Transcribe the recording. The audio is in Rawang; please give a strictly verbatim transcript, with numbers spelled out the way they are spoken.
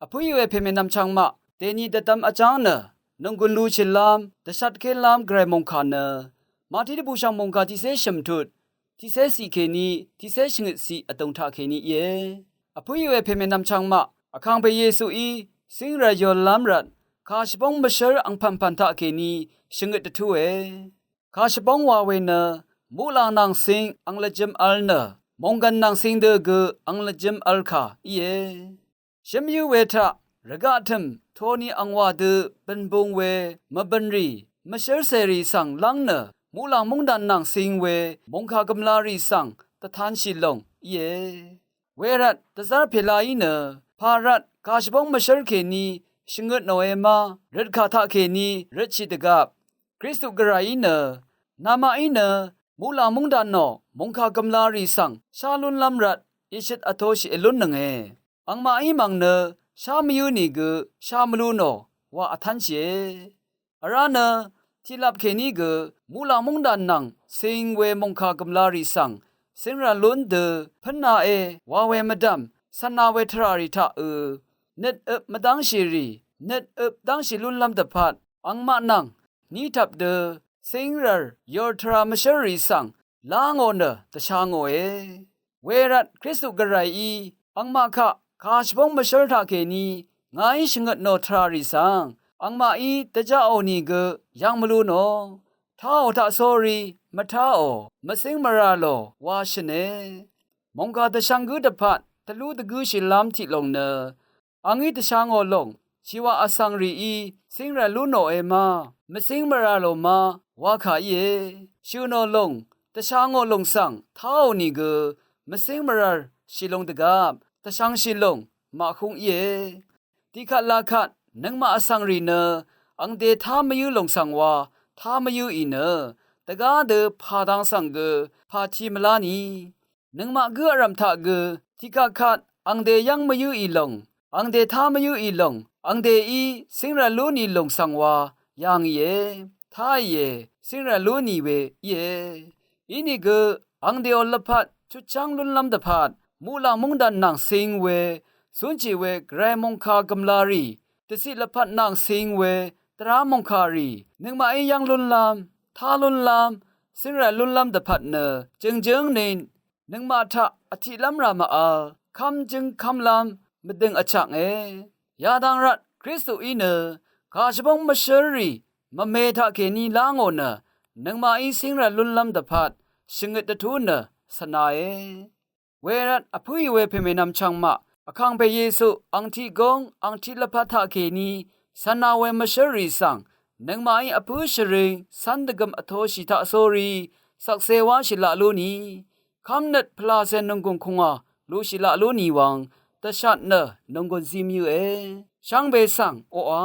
Vpǿì we pèmènvm chvngmaq dèni dvdvm vjáng nø nònggùn lushìlv́m dvshatkénlv́m gvray mòngkà nø Mati dvbùshv̀ng mòngkà tiqcé shø̀m tut tiqcé ciq kèní tiqcé shvngøt ciq vdùng taqkèní íe. Vpǿì we pèmènvm chvngmaq Vkàngpè Yesuí cíngrvr yolv́m rvt kàshvbóng mvshǿr angpv̀npv̀n taqkèní shvngøt dvtúe. Kàshvbóng wa we nø muqlàng nvng cing ang lvjø̄m vl nø mònggv̀n nvng cing dø gø ang lvjø̄m vl kà íe. Shǿmyǿ we taq rvgaq tø̀m toni angwà dø bø̀nbung we mvbø̀nrì mvshǿrcèrì svng lv́ng nø muqlàng móngdàn nvng cing we mòngkà gv̀mlarì svng dvtanshì lòng íe. Wervt dvzv́r pèlaí nø pà rvt kàshvbóng mvshǿr kèní shvngøt nòe ma røtkà taqkèní røtshì dvgvp Kristu gvrayí nø namaqí nø muqlàng móngdàn nò mòngkà gv̀mlarì svng shá lúnlv́m rvt ìshøt vtoshì èlúnnønge. Angmaqí mv̀ng nø shá mvyǿ nìgø shá mvlú nò wa vtv́nshìe. Vrá nø tiqlap kèní gø muqlàng móngdàn nvng cing we mòngkà gv̀mlarì svng cíngrv̀l lún dø pǿnāe wa we mvdv̀m cv̄nā we tvràrì taqø̄ nøt øp mvdv́ngshìrì nøt øp dv́ngshì lúnlv́m dvpvt angmaq nvng ní tvp dø cíngrv̀l yòr tvrà mvshǿrrì svng lá ngò nø dvsha ngòe. Wervt Kristu gvrayí angmaq kaq kàshvbóng mvshǿr taqkèní ngàí shvngøt nò tvràrì svng angmaqí dvjaqò nìgø yv́ng mvlú nò táò taqsórí mvtáò mvcíng mvrà lò wa shø̀ne. Mòngkà dvshvng gǿ dvpvt dvlú dvgǿshìlv́m tiq lòng nø angí dvsha ngò lòng shìwà vsvng rìí cíngrv̀l lú nòe ma mvcíng mvrà lò ma wa kà íe. Shø̀ nò lòng dvsha ngò lòng svng táò nìgø mvcíng mvrv̀l shì lung dvgvp dvshvngshì lòng màhúng íe. Tiqkvt lakvt nøngmaq vsvng rì nø angde tá mvyǿ lòng svng wa tá mvyǿì nø dvgá dø pà dang svng gø pà ti mvlá ni nøngmaq gǿ vrv̀m taq gø tiqkvt kvt angde yv́ng mvyǿì lòng angde tá mvyǿì lòng angdeí cíngrv̀l lú nì lòng svng wa yà ngìe. Táìe cíngrv̀l lú nì we íe. Inìgø angdeò lvpat chutchv́ng lúnlv́m dvpvt muqlàng móngdàn nvng cing we zúnshì we gvray mòngkà gv̀mlarì dvciq lvpat nvng cing we dvrá mòngkàrì nøngmaqí yv́ng lúnlv́m tá lúnlv́m cíngrv̀l lúnlv́m dvpvt nø jø̀ngjǿng nìn nøngmaq taq vtiqlv́m rà màvl kv́mjǿng kv́mlv́m mvdøng vchaknge. Yadang rvt Kristuí nø kàshvbóng mvshǿrrì mvme taqkèní lá ngò nø nøngmaqí cíngrv̀l lúnlv́m dvpvt shvngøt dvtú nø cv̀nae. Wervt vpǿì we pèmènvm chvngmaq Vkàngpè Yesu ang tiq góng ang tiq lvpat taqkèní cv̀na we mvshǿrrì svng nøngmaqí vpǿ shvring cv́n dvgøm vtoshì taqsórí shvkse wáshì laq lú ni kv́mnøt pvlacè nònggùn kùngà lushì laq lú nì wvng dvshat nø nònggùn zí mvyǿe. Shvngbe svng oqà